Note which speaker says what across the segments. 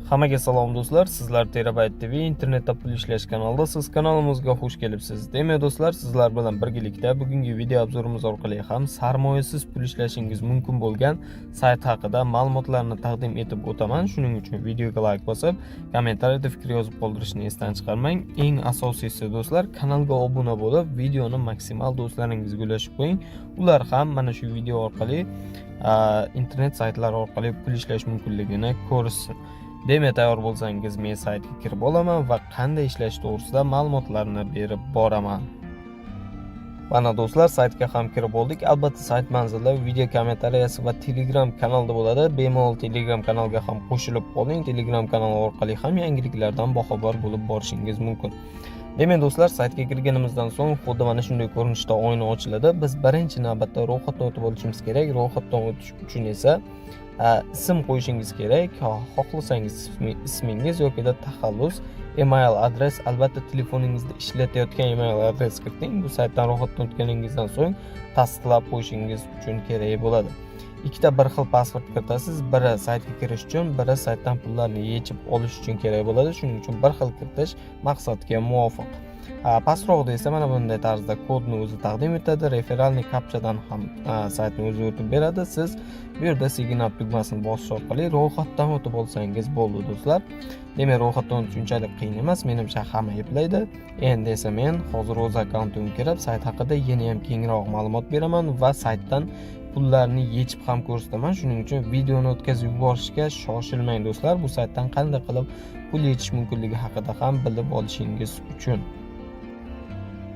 Speaker 1: Hammaga salom, do'stlar. Sizlar Terabyte TV internetda pul ishlash kanalidasiz. Kanalimizga xush kelibsiz. Demak, do'stlar, sizlar bilan birgalikda bugungi video обзор imiz orqali ham sarmoyasiz pul ishlashingiz mumkin bo'lgan sayt haqida ma'lumotlarni taqdim etib o'taman. Shuning uchun videoga like bosib, kommentariyada fikr yozib qoldirishni esdan chiqarmang. Eng asosiysi, do'stlar, kanalga obuna bo'lib, videoni maksimal do'stlaringizga ulashib qo'ying. Ular ham mana shu video orqali internet saytlari orqali pul ishlash mumkinligini ko'rishsin. Demak, tayyor bo'lsangiz, men saytga kirib olaman va qanday ishlash to'g'risida ma'lumotlarni berib boraman. Mana, do'stlar, saytga ham kirib oldik. Albatta, sayt manzili video kommentariyasi va Telegram kanalda bo'ladi. Bemalol Telegram kanalga ham qo'shilib qoling. Telegram kanali orqali ham yangiliklardan boxabar bo'lib borishingiz mumkin. Demak, do'stlar, saytga kirganimizdan so'ng xuddi mana shunday ko'rinishda oyna ochiladi. Biz birinchi navbatda ro'yxatdan o'tib olishimiz kerak. Ro'yxatdan o'tish uchun esa ism qo'yishingiz kerak. Xohlasangiz ismingiz yokida taxallus, email adres, albatta telefoningizda ishlatayotgan email adres kiriting. Bu saytdan ro'yxatdan o'tganingizdan so'ng tasdiqlab qo'yishingiz uchun kerak bo'ladi. Ikkita bir xil pasport kiritasiz. Biri saytga kirish uchun, biri saytdan pullarni yechib olish uchun kerak bo'ladi. Shuning uchun bir xil kiritish maqsadga muvofiq. Pastroqda esa mana bunday tarzda kodni o'zi taqdim etadi. Реферальный капча dan ham saytni o'zi o'tib beradi. Siz bu yerda sign up tugmasini bosish orqali ro'yxatdan o'tib olsangiz bo'ldi, do'stlar. Demak, ro'yxatdan o'tish unchalik qiyin emas, menimcha, hamma eplaydi. Endi esa men hozir o'z akkauntimga kirib, sayt haqida yana ham kengroq ma'lumot beraman va saytdan pullarni yechib ham ko'rsataman. Shuning uchun videoni o'tkazib yuborishga shoshilmang, do'stlar. Bu saytdan qanday qilib pul yechish mumkinligi haqida ham bilib olishingiz uchun.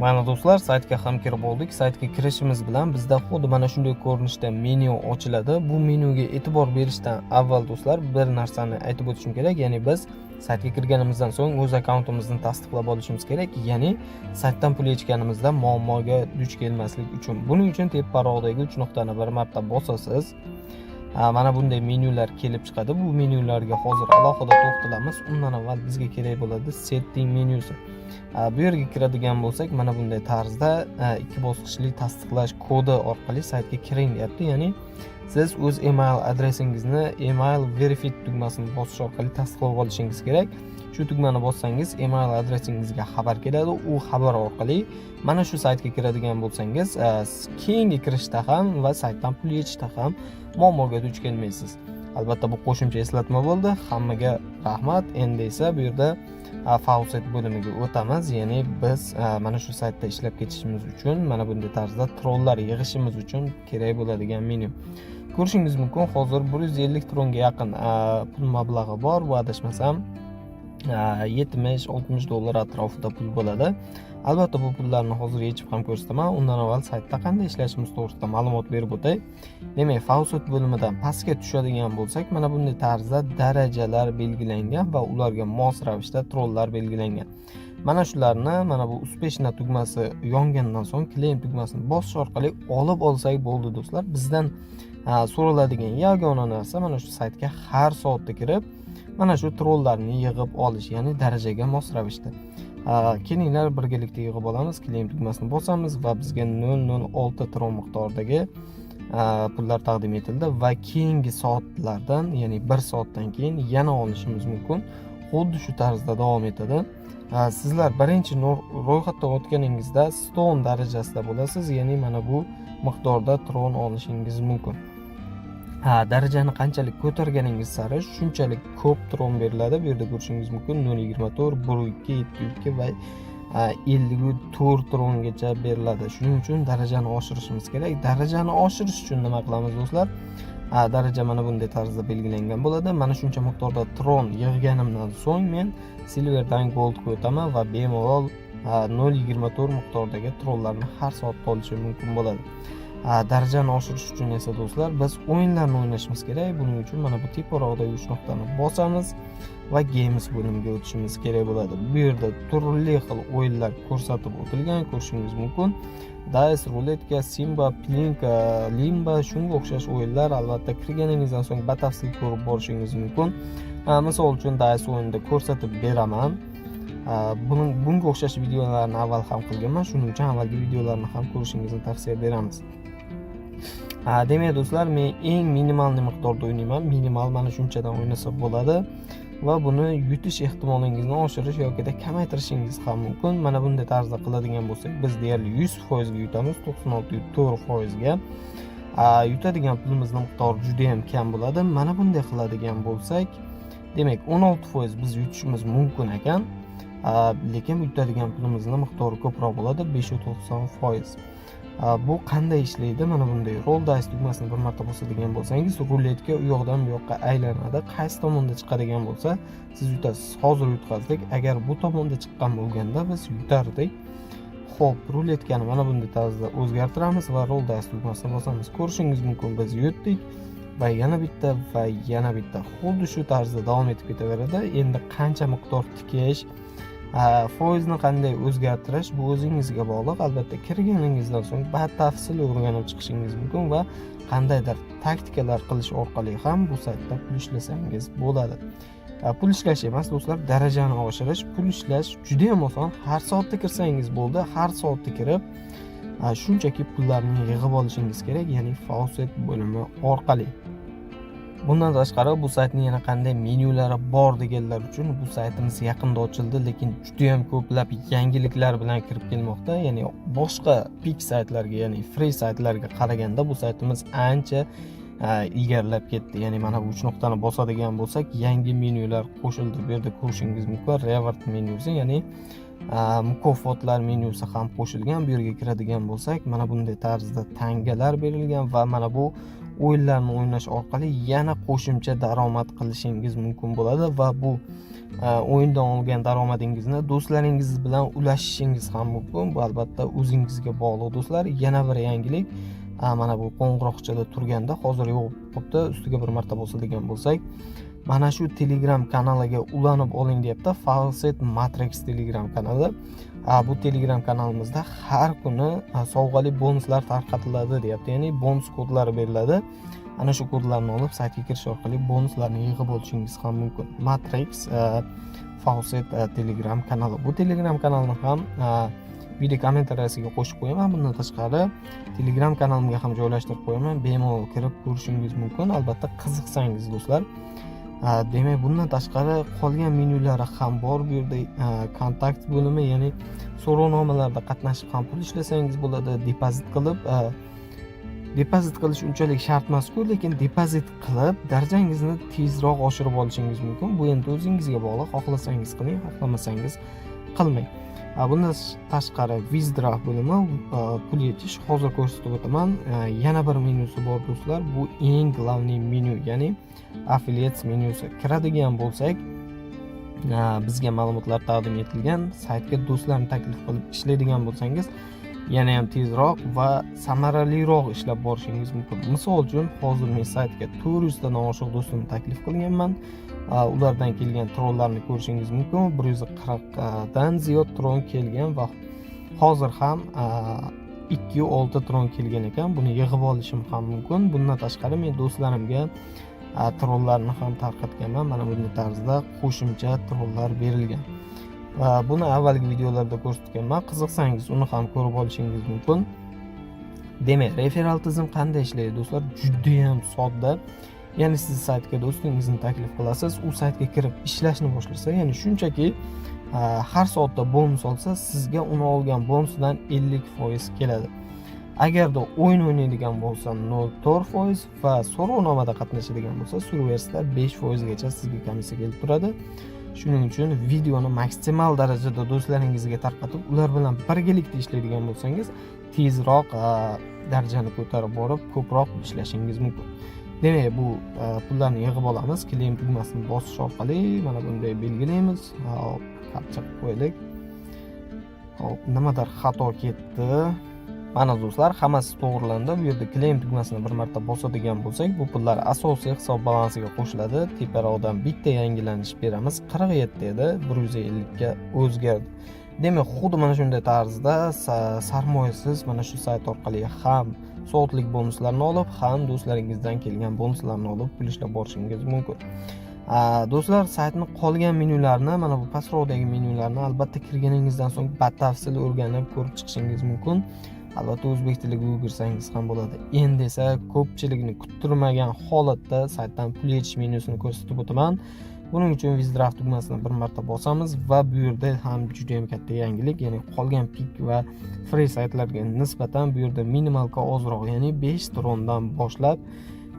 Speaker 1: Mana, do'stlar, saytga ham kirib oldik. Saytga kirishimiz bilan bizda xuddi mana shunday ko'rinishda menyu ochiladi. Bu menyuga e'tibor berishdan avval, do'stlar, bir narsani aytib o'tishim kerak. Ya'ni biz saytga kirganimizdan so'ng o'z akkauntimizni tasdiqlab olishimiz kerak. Ya'ni saytdan pul yechganimizda muammoga duch kelmaslik uchun. Buning uchun teparoqdagi uch nuqtani bir marta bosasiz. Mana bunday menyular kelib chiqadi. Bu menyularga hozir alohida to'xtalamiz. Undan avval bizga kerak bo'ladi setting menyusi. Bu yerga kiradigan bo'lsak, mana bunday tarzda ikki bosqichli tasdiqlash kodi orqali saytga kiring deyapti. Ya'ni siz o'z email adresingizni email verify tugmasini bosish orqali tasdiqlab olishingiz kerak. Shu tugmani bossangiz, email adresingizga xabar keladi. U xabar orqali mana shu saytga kiradigan bo'lsangiz, keyingi kirishda ham va saytdan pul yechishda ham muammoga duch kelmaysiz. Albatta, bu qo'shimcha eslatma bo'ldi. Hammaga rahmat. Endi esa bu yerda faucet bo'limiga o'tamiz. Ya'ni biz mana shu saytda ishlab ketishimiz uchun, mana bunday tarzda tronlar yig'ishimiz uchun kerak bo'ladigan menyu. Ko'rishingiz mumkin, hozir 150 tronga yaqin pul mablag'i bor. Bu, adashmasam, 70-60 dollar atrofida pul bo'ladi. Albatta, bu pullarni hozir yechib ham ko'rsataman. Undan avval saytda qanday ishlashimiz to'g'risida ma'lumot berib o'tay. Demak, faucet bo'limidan pastga tushadigan bo'lsak, mana bunday tarzda darajalar belgilangan va ularga mos ravishda tronlar belgilangan. Mana shularni mana bu успешно tugmasi yongandan so'ng claim tugmasini bosish orqali olib olsak bo'ldi, do'stlar. Bizdan so'raladigan yagona narsa mana shu saytga har soatda kirib, mana shu tronlarni yig'ib olish, ya'ni darajaga mos ravishda. Kelinglar, birgalikda yig'ib olamiz. Claim tugmasini bosamiz va bizga 0,06 tron miqdoridagi pullar taqdim etildi va keyingi soatlardan, ya'ni bir soatdan keyin yana olishimiz mumkin. Xuddi shu tarzda davom etadi. Sizlar birinchi ro'yxatdan o'tganingizda stone darajasida bo'lasiz, ya'ni mana bu miqdorda tron olishingiz mumkin. Ha, darajani qanchalik ko'targaningiz sari shunchalik ko'p tron beriladi. Bu yerda ko'rishingiz mumkin, 0,24, 1,2, 7,2 va 54 trongacha beriladi. Shuning uchun darajani oshirishimiz kerak. Darajani oshirish uchun nima qilamiz, do'stlar? Daraja mana bunday tarzda belgilangan bo'ladi. Mana shuncha miqdorda tron yig'ganimdan so'ng men silverdan goldga o'taman va bemalol 0,24 miqdordagi tronlarni har soatda olishim mumkin bo'ladi. Darajani oshirish uchun esa, do'stlar, biz o'yinlarni o'ynashimiz kerak. Buning uchun mana bu teparoqdagi uch nuqtani bosamiz va games bo'limiga o'tishimiz kerak bo'ladi. Bu yerda turli xil o'yinlar ko'rsatib o'tilgan, ko'rishingiz mumkin. Dice, ruletka, Simba, Plinko, Limba, shunga o'xshash o'yinlar. Albatta, kirganingizdan so'ng batafsil ko'rib borishingiz mumkin. Misol uchun, Dice o'yinida ko'rsatib beraman. Bunga o'xshash videolarni avval ham qilganman, shuning uchun avvalgi videolarni ham ko'rishingizni tavsiya beramiz. Demak, do'stlar, men eng минимальный miqdorda o'ynayman. Minimal mana shunchadan o'ynasa bo'ladi. Va buni yutish ehtimolingizni oshirish yokida kamaytirishingiz ham mumkin. Mana bunday tarzda qiladigan bo'lsak, biz deyarli 100% ga yutamiz, 96,4%ga. Yutadigan pulimizni miqdori juda yam kam bo'ladi. Mana bunday qiladigan bo'lsak, demak, 16% biz yutishimiz mumkin ekan, lekin yutadigan pulimizni miqdori ko'proq bo'ladi, 5,90%. Bu qanday ishlaydi? Mana bunday roll dice tugmasini bir marta bosadigan bo'lsangiz, ruletka u yoqdan bu yoqqa aylanadi. Qaysi tomonda chiqadigan bo'lsa, siz yutasiz. Hozir yutqazdik. Agar bu tomonda chiqqan bo'lganda, biz yutardik. Ho'p, ruletkani mana bunday tarzda o'zgartiramiz va roll dice tugmasini bosamiz. Ko'rishingiz mumkin, biz yutdik va yana bitta va yana bitta. Xuddi shu tarzda davom etib ketaveradi. Endi qancha miqdor tikish, foizni qanday o'zgartirish, bu o'zingizga bog'liq. Albatta, kirganingizdan so'ng batafsil o'rganib chiqishingiz mumkin va qandaydir taktikalar qilish orqali ham bu saytda pul ishlasangiz bo'ladi. Pul ishlash emas, do'stlar, darajani oshirish. Pul ishlash juda yam oson. Har soatda kirsangiz bo'ldi. Har soatda kirib, shunchaki pullarni yig'ib olishingiz kerak, ya'ni faucet bo'limi orqali. Bundan tashqari, bu saytning yana qanday menyulari bor deganlar uchun, bu saytimiz yaqinda ochildi, lekin judayam ko'plab yangiliklar bilan kirib kelmoqda. Ya'ni boshqa pik saytlarga, ya'ni free saytlarga qaraganda bu saytimiz ancha ilgarilab ketdi. Ya'ni mana bu uch nuqtani bosadigan bo'lsak, yangi menyular qo'shildi. Bu yerda ko'rishingiz mumkin, reward menyusi, ya'ni mukofotlar menyusi ham qo'shilgan. Bu yerga kiradigan bo'lsak, mana bunday tarzda tangalar berilgan va mana bu o'yinlarni o'ynash orqali yana qo'shimcha daromad qilishingiz mumkin bo'ladi va bu o'yindan olgan daromadingizni do'stlaringiz bilan ulashishingiz ham mumkin. Bu, albatta, o'zingizga bog'liq, do'stlar. Yana bir yangilik, mana bu qo'ng'iroqchada turganda, hozir yo'q bo'libdi, ustiga bir marta bosadigan bo'lsak, mana shu Telegram kanaliga ulanib oling deyapti. Faucet Matrix Telegram kanali. Bu Telegram kanalimizda har kuni sovg'ali bonuslar tarqatiladi deyapti, ya'ni bonus kodlari beriladi. Ana shu kodlarni olib, saytga kirish orqali bonuslarni yig'ib olishingiz ham mumkin. Matrix Faucet Telegram kanali. Bu Telegram kanalni ham video kommentariyasiga qo'shib qo'yaman. Bundan tashqari, Telegram kanalimga ham joylashtirib qo'yaman, bemalol kirib ko'rishingiz mumkin, albatta, qiziqsangiz, do'stlar. Demak, bundan tashqari qolgan menyulari ham bor. Bu yerda kontakt bo'limi, ya'ni so'rovnomalarda qatnashib ham pul ishlasangiz bo'ladi. Depozit qilib, depozit qilish unchalik shart emasku, lekin depozit qilib darajangizni tezroq oshirib olishingiz mumkin. Bu endi o'zingizga bog'liq, xohlasangiz qiling, xohlamasangiz qilmang. Bundan tashqari withdraw bo'limi, pul yechish, hozir ko'rsatib o'taman. Yana bir menyusi bor, do'stlar. Bu eng главный menyu, ya'ni affiliates menyusi. Kiradigan bo'lsak, bizga ma'lumotlar taqdim etilgan. Saytga do'stlarni taklif qilib ishlaydigan bo'lsangiz, yana ham tezroq va samaraliroq ishlab borishingiz mumkin. Misol uchun, hozir men saytga 400 tadan oshiq do'stimni taklif qilganman. Ulardan kelgan tronlarni ko'rishingiz mumkin. 140dan ziyod tron kelgan va hozir ham 2,6 tron kelgan ekan. Buni yig'ib olishim ham mumkin. Bundan tashqari, men do'stlarimga tronlarni ham tarqatganman. Mana bunday tarzda qo'shimcha tronlar berilgan va buni avvalgi videolarda ko'rsatganman. Qiziqsangiz, uni ham ko'rib olishingiz mumkin. Demak, referal tizim qanday ishlaydi, do'stlar? Judayam sodda. Ya'ni siz saytga do'stingizni taklif qilasiz, u saytga kirib ishlashni boshlasa, ya'ni shunchaki har soatda bonus olsa, sizga uni olgan bonusidan 50% keladi. Agarda o'yin o'ynaydigan bo'lsa, 0,4 va so'rovnomada qatnashadigan bo'lsa, surveysda 5 foizgacha sizga komissiya kelib turadi. Shuning uchun videoni maksimal darajada do'stlaringizga tarqatib, ular bilan birgalikda ishlaydigan bo'lsangiz, tezroq darajani ko'tarib borib, ko'proq pul ishlashingiz mumkin. Demak, bu pullarni yig'ib olamiz. Claim tugmasini bosish orqali mana bunday belgilaymiz. Hop, captcha qilib qo'yaylik. Hop, nimadir xato ketdi. Mana, do'stlar, hammasi to'g'rilandi. Bu yerda claim tugmasini bir marta bosadigan bo'lsak, bu pullar asosiy hisob balansiga qo'shiladi. Teparoqdan bitta yangilanish beramiz. 47 edi, 150 ga o'zgardi. Demak, xuddi mana shunday tarzda sarmoyasiz mana shu sayt orqali ham soatlik bonuslarni olib, ham do'stlaringizdan kelgan bonuslarni olib pul ishlab borishingiz mumkin. Do'stlar, saytni qolgan menyularini, mana bu pastroqdagi menyularni albatta kirganingizdan so'ng batafsil o'rganib, ko'rib chiqishingiz mumkin. Albatta, o'zbek tiliga o'girsangiz ham bo'ladi. Endi esa ko'pchilikni kuttirmagan holatda saytdan pul yechish menyusini ko'rsatib o'taman. Buning uchun Withdraw tugmasini bir marta bosamiz va bu yerda ham juda ham katta yangilik, ya'ni qolgan pik va free saytlarga nisbatan bu yerda минималка ozroq, ya'ni 5 trondan boshlab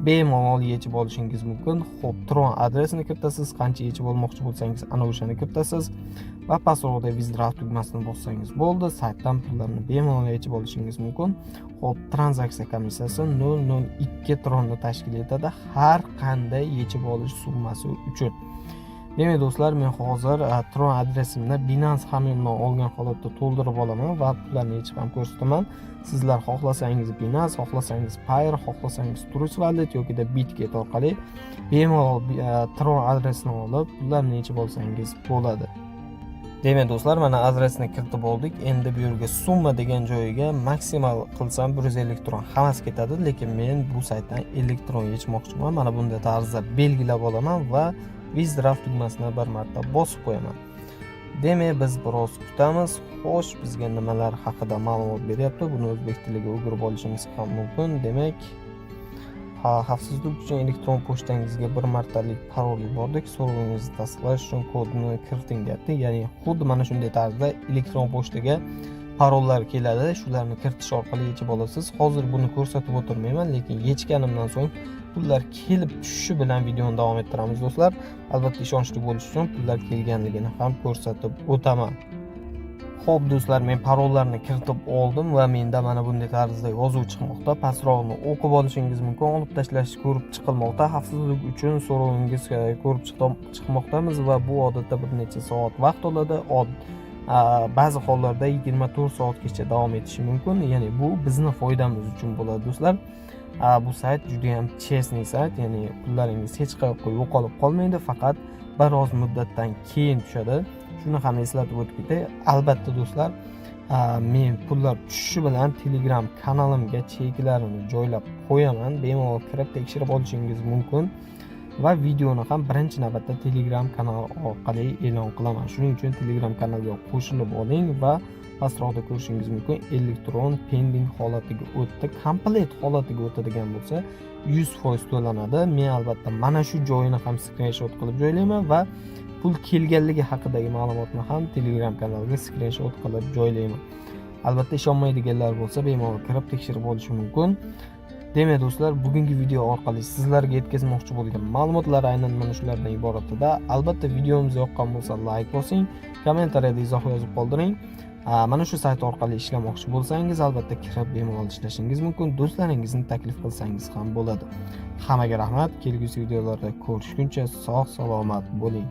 Speaker 1: bemalol yechib olishingiz mumkin. Xo'p, Tron adresini kiritasiz, qancha yechib olmoqchi bo'lsangiz, ana o'shani kiritasiz va pastroqda Withdraw tugmasini bossangiz bo'ldi, saytdan pullarni bemalol yechib olishingiz mumkin. Xo'p, tranzaksiya komissiyasi 0,02 tronni tashkil etadi har qanday yechib olish summasi uchun. Demak, do'stlar, men hozir Tron adresimni Binance hamyondan olgan holatda to'ldirib olaman va pullarni yechib ham ko'rsataman. Sizlar xohlasangiz Binance, xohlasangiz Payeer, xohlasangiz Trust Wallet yokida Bitget orqali bemalol Tron adresini olib, pullarni yechib olsangiz bo'ladi. Demak, do'stlar, mana adresni kiritib oldik. Endi bu yerga summa degan joyiga maksimal qilsam 150 tron hammasi ketadi, lekin men bu saytdan 50 tron yechmoqchiman. Mana bunday tarzda belgilab olaman va Withdraw tugmasini bir marta bosib qo'yaman. Demak, biz biroz kutamiz. Xo'sh, bizga nimalar haqida ma'lumot beryapti? Buni o'zbek tiliga o'girib olishimiz ham mumkin. Demak, ha, xavfsizlik uchun elektron pochtangizga bir martalik parol yubordik. So'rovingizni tasdiqlash uchun kodni kiriting, deyapti. Ya'ni xuddi mana shunday tarzda elektron pochtaga parollar keladi, shularni kiritish orqali yechib olasiz. Hozir buni ko'rsatib o'tirmayman, lekin yechganimdan so'ng pullar kelib tushishi bilan videoni davom ettiramiz, do'stlar. Albatta, ishonchli bo'lish uchun pullar kelganligini ham ko'rsatib o'taman. Xo'p, do'stlar, men parollarni kiritib oldim va menda mana bunday tarzda yozuv chiqmoqda. Pastrog'ini o'qib olishingiz mumkin. Olib tashlash ko'rib chiqilmoqda. Xavfsizlik uchun so'rovingiz ko'rib chiqmoqdamiz va bu odatda bir necha soat vaqt oladi. Ba'zi hollarda 24 soatgacha davom etishi mumkin. Ya'ni bu bizni foydamiz uchun bo'ladi, do'stlar. Bu sayt juda ham честный sayt, ya'ni pullaringiz hech qayoqqa yo'qolib qolmaydi, faqat biroz muddatdan keyin tushadi. Shuni ham eslatib o'tib ketay. Albatta, do'stlar, men pullar tushishi bilan Telegram kanalimga cheklarini joylab qo'yaman. Bemalol kirib tekshirib olishingiz mumkin va videoni ham birinchi navbatda Telegram kanal orqali e'lon qilaman. Shuning uchun Telegram kanalga qo'shilib oling va pastroqda ko'rishingiz mumkin, elektron pending holatiga o'tdi. Complete holatiga o'tadigan bo'lsa, 100% to'lanadi. Men albatta mana shu joyini ham skrinshot qilib joylayman va pul kelganligi haqidagi ma'lumotni ham Telegram kanalga skrinshot qilib joylayman. Albatta, ishonmaydiganlar bo'lsa, bemalol kirib tekshirib olishi mumkin. Demak, do'stlar, bugungi video orqali sizlarga yetkazmoqchi bo'lgan ma'lumotlar aynan mana shulardan iborat edi. Albatta, videomiz yoqqan bo'lsa, layk bosing, kommentariyada izoh yozib qoldiring. Mana shu sayt orqali ishlamoqchi bo'lsangiz, albatta kirib bemalol ishlashingiz mumkin. Do'stlaringizni taklif qilsangiz ham bo'ladi. Hammaga rahmat. Kelgusi videolarda ko'rishguncha sog' salomat bo'ling.